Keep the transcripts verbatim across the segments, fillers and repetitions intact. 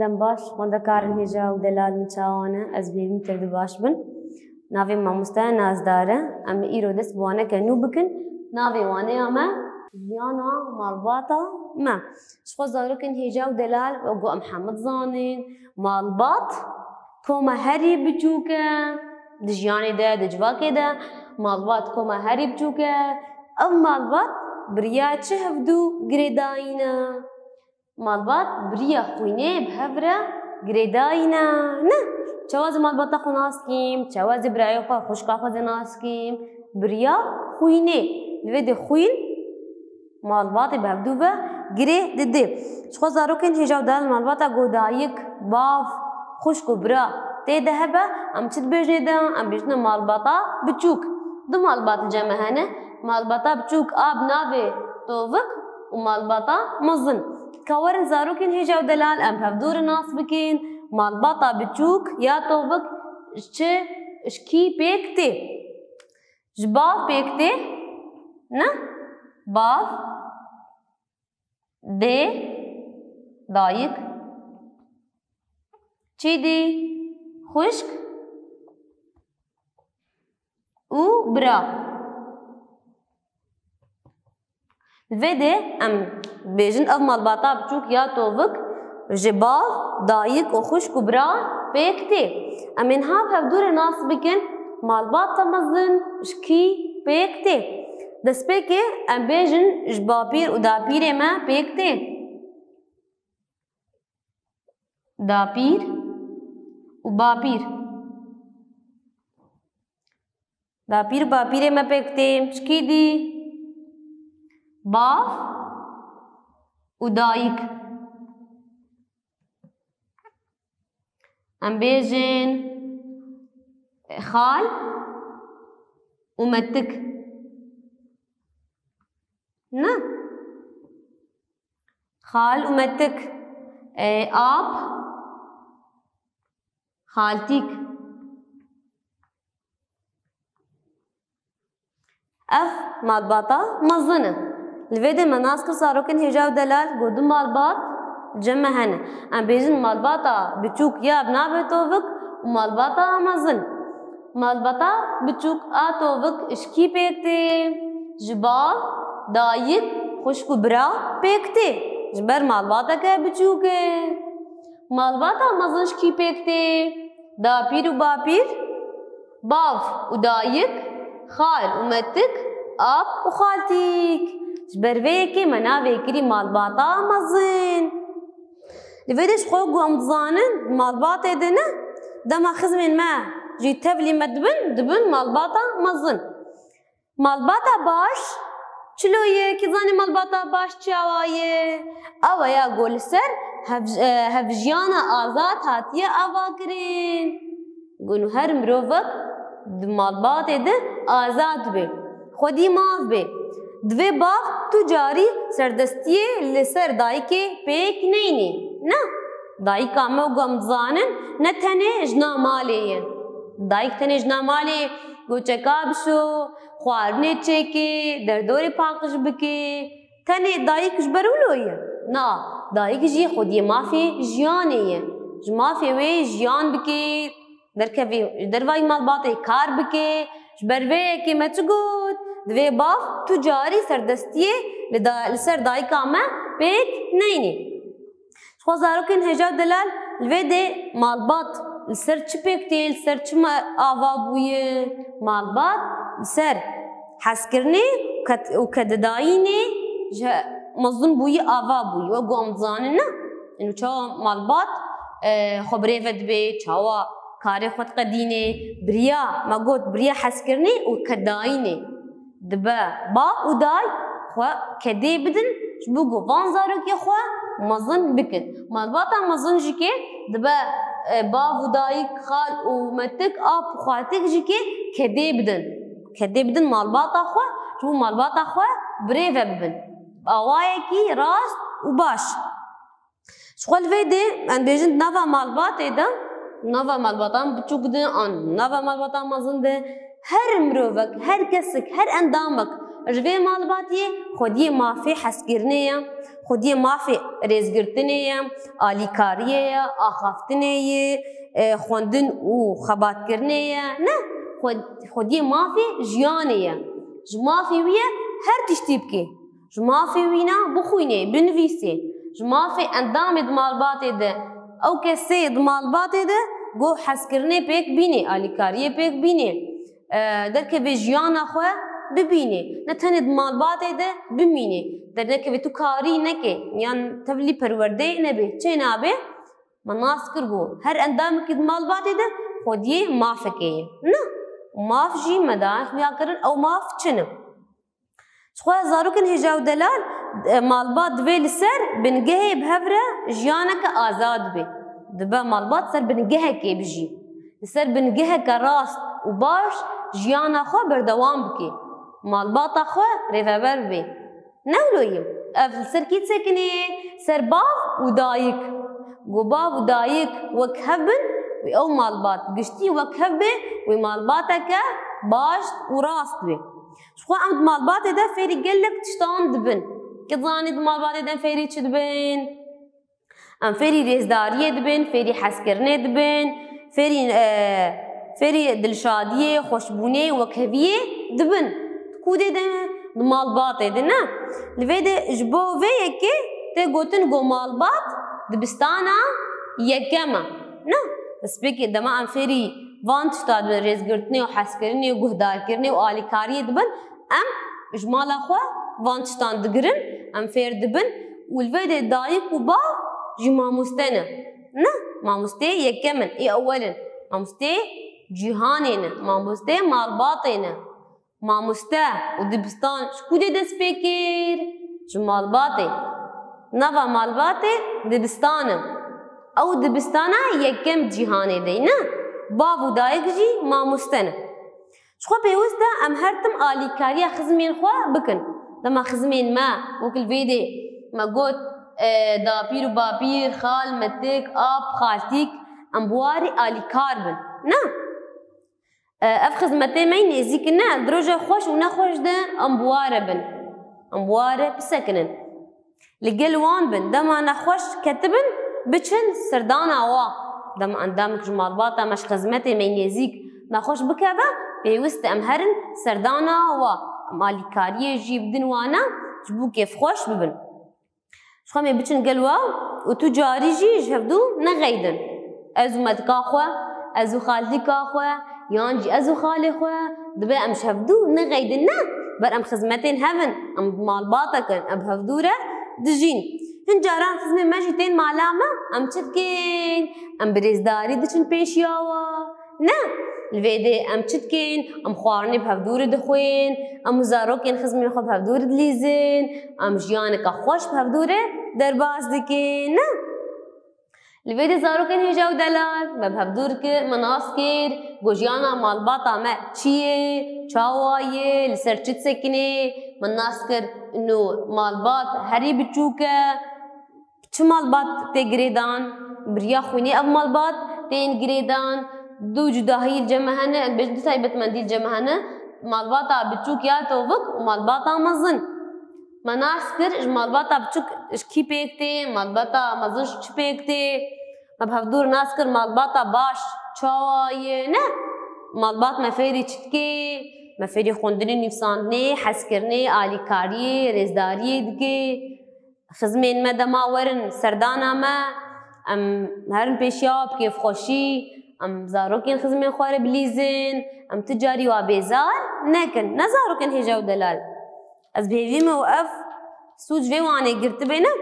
Em baş, xwendekarên hêja û delal min çawa ne? Ez bêhîm kir du baş bin. Navê mamosteya Nazdar e. Em ê îro dest bi waneke nû bikin. Navê waneya me Jiyana Malbata Me. Ji xwe zarokên hêja û delal, wek ku em hemû dizanin, malbat koma herî biçûk e. Di jiyanê de, di civakê de malbat koma herî biçûk e. Ev malbat bi riya çi hevdû girêdayî ne? Malbat bi riya xwînê bi hev re girêdayî ne. Ne. Çawa ez ê malbata xwe nas kim? Çawa ez ê birayê xwe, xwişka xwe zê nas kim? Bi riya xwînê. Li vê de xwîn malbatê bi hevdû ve girê dide. Ji xwe zarokên hêja û delal malbata ku dayik, bav, xwişk û bira tê de hebe, em çi dibêjinê de? Em bêjine malbata biçûk. Du malbat li cem me hene. Malbata biçûk a bi navê tovik û malbata mezin. Ka werin zarokên hêja û delal em bi hevdû re nas bikin. Malbata biçûk ya tovik ji çi, ji kî pêk tê? Ji bav pêk tê? Ne? Bav, dê, dayik, çîdî, xwişk û bira. Li vê de em bêjin ev malbata biçûk ya tovik ji bav, dayik û xwişk û bira pêk tê. Em ê niha bi hevdû re nas bikin malbata mezin ji kî pêk tê. Destpêkê em bêjin ji bapîr û dapîrê me pêk tê. Dapîr û bapîr. Dapîr û bapîrê me pêk tê. Ji kî dî? Bav û dayik. Em bêjin xal û metik. Ne. Xal û metik. E, ap, xaltîk. Ev malbata mezin e. Li vê de me nas kir zarokên hêja û delal, got du malbat cem me hene. Em bêjin malbata biçûk ya bi navê tovik û malbata mezin. Malbata biçûk a tovik ji kî pêk tê? Ji bav, dayik, xwişk û bira pêk tê. Ji ber malbateke biçûk e. Malbata mezin ji kî pêk tê? Dapîr û bapîr, bav û dayik, xal û metik, ap û xaltîk. Ji ber vê yekê me navê kirî malbata mezin. Li vê de ji xwe ku em dizanin, malbatê de ne, dema xizmên me jî tevlî me dibin, dibin malbata mezin. Malbata baş çilo ye? Kî zanî malbata baş çawa ye? Ew e ya ku li ser hev-, e, hevjiyana azad hatiye avakirin. Ku her mirovek di malbatê de azad be, xwedî maf be. Divê bav tu carî serdestiyê li ser dayikê pêk neyne. Na, dayika me ku em dizanin ne tenê jina malê ye. Dayik tenê jina malê, goçeka bişo, xwarinê çêke, derdorê paqij bike. Tenê dayik ji ber wilo ye? Na, dayik jî xwediyê mafê jiyanê ye. Ji mafê wê jiyan bike, derkevê, ji dervayî malbatê kar bike. Ji ber vê yekê me çi got? Divê bav tu carî serdestiyê li da-, li ser dayika me pêk neyne. Ji xwe zarokên hêja û delal, li vê de malbat li ser çi pêk tê, li ser çi me ava bûye? Malbat li ser hezkirinê û ked-, û kedidayînê ji mezin bûyî ava bûyî. Wek ku em dizanin ne? Û çawa malbat, e, xwe birêve dibe, çawa karê xwe diqedîne, biriya, me got, biriya hezkirinê û kedidayînê. Dibe bav û dayik xwe kedê bidin, ji bo ku van zarokê xwe mezin bikin. Malbata mezin jî kê dibe, e, bav û dayik, xal û metik, ap û xaltik jî kê kedê bidin. Kedê bidin malbata xwe, ji bo malbata xwe birêve bibin. Bi awayekî rast û baş. Ji xwe li vê dê, em bêjin, nava malbatê de, nava malbatan biçûk de, an nava malbatan mezin de, her mirovek, her kesek, her endamek Ji vê malbatiyê xwediyê mafê hezkirinê ye, xwediyê mafê rêzgirtinê ye, alîkariyê ye, axaftinê ye, e, xwendin û xebatkirinê ye. Ne, xwe-, xwediyê mafê jiyanê ye. Ji mafê wî ye her tiştî bikê. Ji mafê wî ne bixwînê, binivîsê. Ji mafê endamê di malbatê de, ew kesê di malbatê de ku hezkirinê pêk bînê, alîkariyê pêk bînê, e, derkevê jiyana xwe bibînê. Ne tenê di malbatê de bimînê. Dernekevê tu karî nekê, yan tevlî perwerdeyê nebê. Çê nabê? Me nas kir ku her endamekî di malbatê de xwediyê mafekê ye. Ne? Maf jî me daye xuya kirin, ew maf çi ne? Ji xwe zarokên hêja û delal, e, malbat divê li ser bingehê bi hev re jiyaneke azad bê. Dibe malbat ser bingehekê bijî. Li ser bingeheke rast û baş jiyana xwe berdewam bike. Malbata xwe rêveber bê. Ne wilo ye. Ev li ser kî disekinê? Ser bav û dayik. Ku bav û dayik wek hev bin, wê ew malbat giştî wek hev bê, wê malbateke baş û rast bê. Ji xwe em di malbatê de fêrî gelek tiştan dibin. Kî dizanî di malbatê de em fêrî çi dibin? Em fêrî rêzdariyê dibin, fêrî hezkirinê dibin, fêrî, e, fêrî dilşadiyê, xweşbûnê, wekheviyê dibin. Ku dê de di malbatê de ne. Li vê de ji bo vê yekê tê gotin ku malbat dibistana yekem e. Ne? Destpêkê dema em fêrî van tişta dibin, rêzgirtinê û hezkirinê û guhdarkirinê û alîkariyê dibin, em ji mala xwe van tiştan digirin, em fêr dibin û li vê de dayik û bav jî mamoste ne. Ne, mamosteyê yekem in, ê ewel in. Mamosteyê cîhanê ne, mamosteyê malbatê ne. Mamoste û dibistan ji ku dê dest pê kir? Ji malbatê. Nava malbatê dibistan e. Ew dibistana yekem cîhanê de ne. Bav û dayik jî mamoste ne. Ji xwe pêwist e em her tim alîkariya xizmên xwe bikin. Dema xizmên me, wek li vê dê me got, e, dapîr û bapîr, xal, metik, ap, xaltîk, em bi warê alîkar bin. Ne? E, ev xizmetê me yî nêzîk in, ne? Di roja xweş û nexweş de em bi ware bin. Em bi ware bisekinin. Li gel wan bin. Dema nexweş ketibin, biçin serdana wa. Dema endamik ji malbata me, ji xizmetê me yî nêzîk nexweş bikeve, pêwist e em herin serdana wa. Em alîkariyê jî bidin wana, ji bo kêfxweş bibin. Ji xwe em ê biçin gel wa û tu carî jî ji hevdû nexeydin. Ez û metika xwe, ez û xaltîka xwe, yan jî ez û xalê xwe, dibe em ji hevdû nexeydin, ne? Ber em xizmetên hev in, em malbatek in, em bi hevdû re dijîn. Hin caran xizmên me jî tên mala me, em çi dikin? Em bi rêzdarî diçin pêşiya wa. Ne, li vê dê em çi dikin? Em xwarinê bi hevdû re dixwin, em û zarokên xizmên xwe bi hevdû re dilîzin, em jiyaneke xweş bi hevdû re derbas dikin. Ne? Li vê dê zarokên hêja û delal me bi hevdû re kir, me nas kir, ku jiyana malbata me çi ye, çawa ye, li ser çi disekinê, me nas kir, ino malbat herî biçûk e, Çi malbat tê girêdan? Bi riya xwînê ev malbat tên girêdan. Du cudahî li cem me hene, em bêjin du taybetmendî li cem me hene. Malbata biçûk ya tovik û malbata mezin. Me nas kir, ji malbata biçûk ji kî pêk tê, malbata mezin ji çi pêk tê. Me bi hevdû re nas kir, malbata baş çawa ye? Ne? Malbat me fêrî çi dike? Me fêrî xwendinê, nivîsandinê, hezkirinê, alîkariyê, rêzdariyê dike. Xizmên me dema werin serdana me, em herin pêşiya bi kêfxweşî, em zarokên xizmên xwe re bilîzin, em tu carî wa bêzar nekin. Ne zarokên hêja û delal. Ez bi hêvî me û ev sûc vê wanê girtibê ne.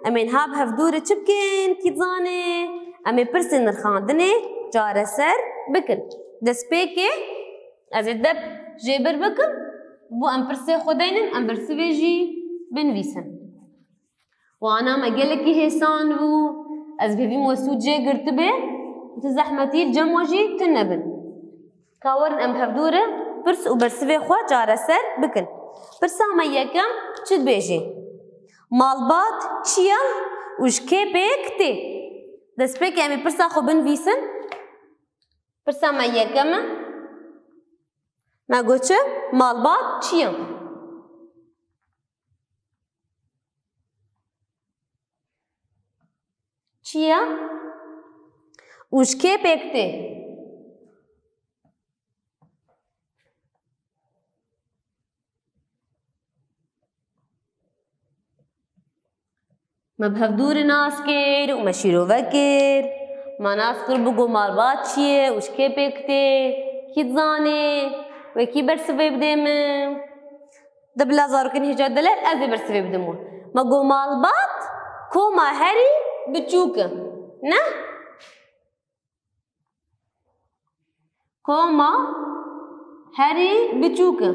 Em ê niha bi hevdû re çi bikin, kî dizane? Em ê pirsên nirxandinê çareser bikin. Destpêkê ez ê dep jêbir bikim, bo em pirsê xwe deynin, em bersivê jî binivîsin. Wana me gelekî hêsan bû. Ez bi hêvî me we sûd jê girtibê û tu zehmetî li cem we jî tune bin. Ka werin em hevdû re pirs û bersivê xwe çareser bikin. Pirsa me yekem çi dibêjê? Malbat çi ye û ji kê pêk tê? Destpêkê em ê pirsa xwe binivîsin. Pirsa me yekem e. Me got çi? Malbat çi ye? Çi ye? Û ji kê pêk tê? Me bi hevdû re nas kir û me şîrove kir. Me nas kir bû ku malbat çi ye û ji kê pêk tê, kî dizanê, wê kî bersivê bidê min. De bila zarokên hêja delal ez ê bersivê bidim we. Me got malbat koma herî biçûk e. Ne? Koma herî biçûk e.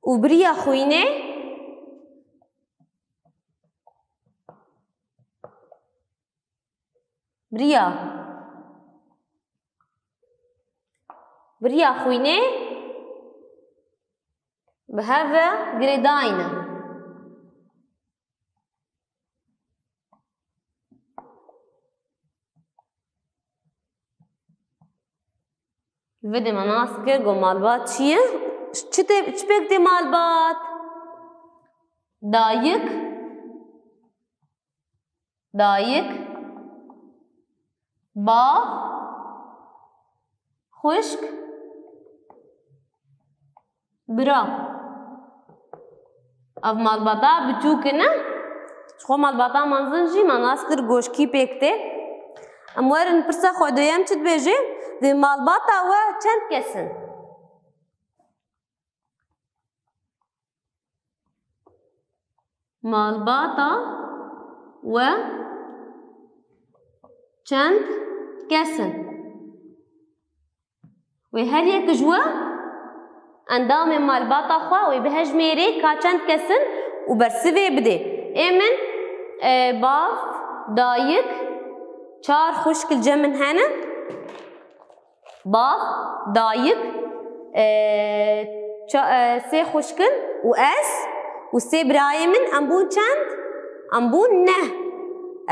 Û biriya xwînê, biriya, biriya xwînê bi hev ve girêdayî ne. Vê de me nas kir, got malbat çi ye? Çi tê, çi pêk tê malbat? Dayik, dayik, bav, xwişk, bira. Ev malbata biçûk in e. Ji xwe malbata mezin jî me nas kir, got ji kî pêk tê. Em werin pirsa xwe duyem çi dibêje? Di malbata we çend kes in? Malbata we çend kes in? Wê her yek ji we endamên malbata xwe wê bihejmêrê ka çend kes in û bersivê bidê. Ê min, e, bav, dayik, çar xwişk li cem min hene. Bav, dayik, e, ça-, e, sê xwişk in û ez û sê birayê min, em bûn çend? Em bûn neh.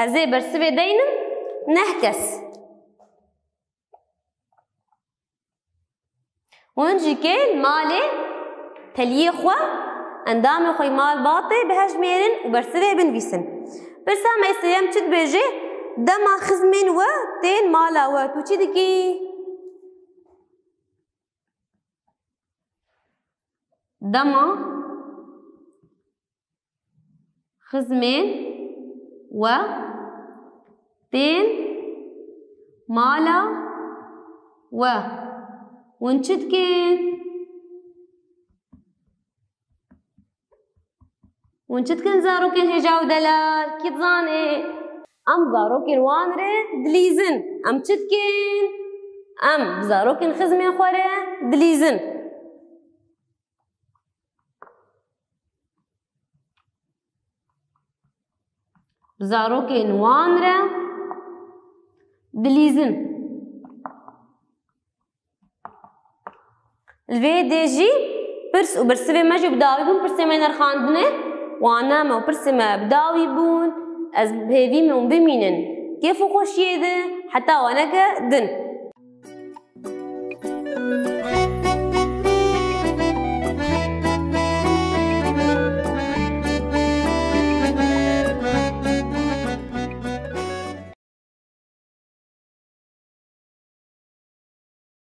Ez ê bersivê deynim neh kes. Hûn jî kê li malê teliyê xwe, endamê xwe yê malbatê bihejmêrin û bersivê binivîsin. Pirsa me sêyem çi dibêje? Dema xizmên we tên mala we, tu çi dikî? Dema xizmên we tên mala we, hûn çi dikin? Hûn çi dikin zarokên hêja û delal? Kî dizanê? Em zarokên wan re dilîzin. Em çi dikin? Em bi zarokên xizmên xwe re dilîzin. Bi zarokên wan re dilîzin. Li vê dê jî pirs û bersivê me jî bi dawî bûn, pirsê me nirxandine, wana me û pirsê me bi dawî bûn. Ez bi hêvî me hûn bimînin kêf û xweşiyê de heta waneke din.